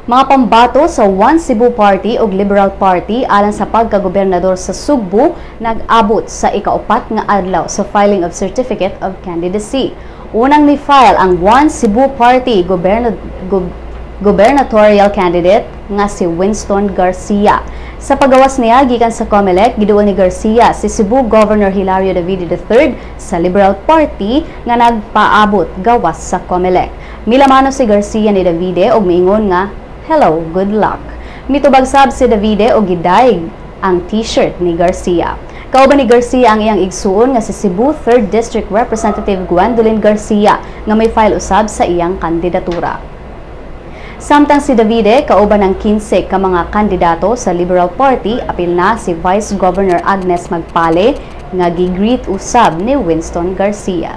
Mga pambato sa One Cebu Party ug Liberal Party alang sa pagkagobernador sa Sugbo nag-abot sa ikaupat nga adlaw sa filing of Certificate of Candidacy. Unang ni-file ang One Cebu Party gubernatorial candidate nga si Winston Garcia. Sa pagawas niya gikan sa COMELEC, giduol ni Garcia si Cebu Governor Hilario Davide III sa Liberal Party nga nagpaabot gawas sa COMELEC. Milamano si Garcia ni Davide og miingon nga, "Hello, good luck." Mitubag sab si Davide og gidayeg ang t-shirt ni Garcia. Kauban ni Garcia ang iyang igsuon nga si Cebu 3rd District Representative Gwendolyn Garcia nga may file usab sa iyang kandidatura. Samtang si Davide kauban ng 15 ka mga kandidato sa Liberal Party, apil na si Vice Governor Agnes Magpale nga gi-greet usab ni Winston Garcia.